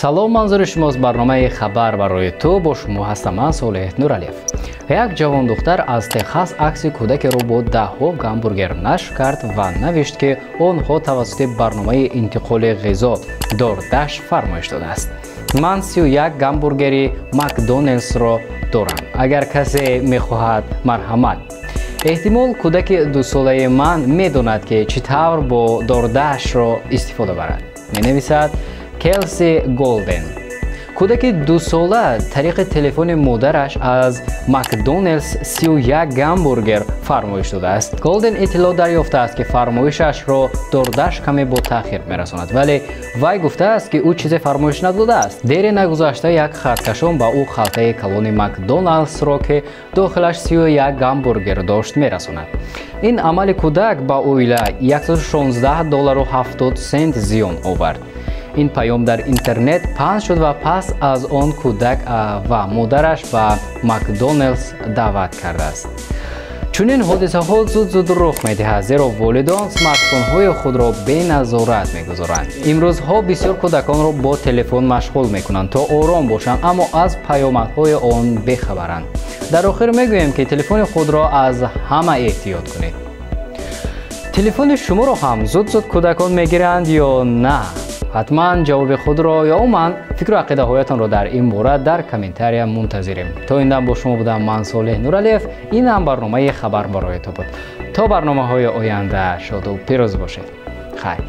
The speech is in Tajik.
Салом, манзури шумост барномаи «Хабар барои ту». Бо шумо ҳастам ман, Солеҳ Нуралиев. Як ҷавондухтар аз Техас акси кӯдакеро бо даҳҳо гамбургер нашр кард ва навишт, ки онҳо тавассути барномаи интиқоли ғизо «Дордаш» фармоиш додааст. «Ман 31 гамбургери Макдоналдсро дорам. Агар касе мехоҳад, марҳамат. Эҳтимол, кӯдаки 2-солаи ман медонад, ки чӣ тавр бо Дордашро истифода барад», менависад Келси Голден. Кӯдаки 2-сола тариқи телефони модараш аз Макдоналдс 31 гамбургер фармоиш додааст. Голден иттилоъ дарёфтааст, ки фармоишашро «Дордаш» каме бо таъхир мерасонад, вале вай гуфтааст, ки ӯ чизе фармоиш надодааст. Дере нагузашта як хаткашон ба ӯ халтаи калони Макдоналдсро, ки дохилаш 31 гамбургер дошт, мерасонад. Ин амали кӯдак ба оила 116 доллару 70 сент зиён овард. Ин паём дар интернет паҳн шуд ва пас аз он кӯдак ва модараш ба Макдоналдс даъват кардааст. Чунин ҳодисаҳо зуд-зуд рух медиҳад, зеро волидон смартфонҳои худро беназорат мегузоранд. Имрӯзҳо бисёр кӯдаконро бо телефон машғул мекунанд, то ором бошанд, аммо аз паёмадҳои он бехабаранд. Дар охир мегӯем, ки телефони худро аз ҳама эҳтиёт кунед. Телефони шуморо ҳам зуд-зуд кӯдакон мегиранд ё на? Ҳатман ҷавоби худро ё умуман фикру ақидаҳоятонро дар ин бора дар комментария мунтазирем. То ин дам бо шумо будам ман, Солеҳ Нуралиев. Ин ҳам барномаи «Хабар барои ту» буд. То барномаҳои оянда шоду пирӯз бошед. Хайр.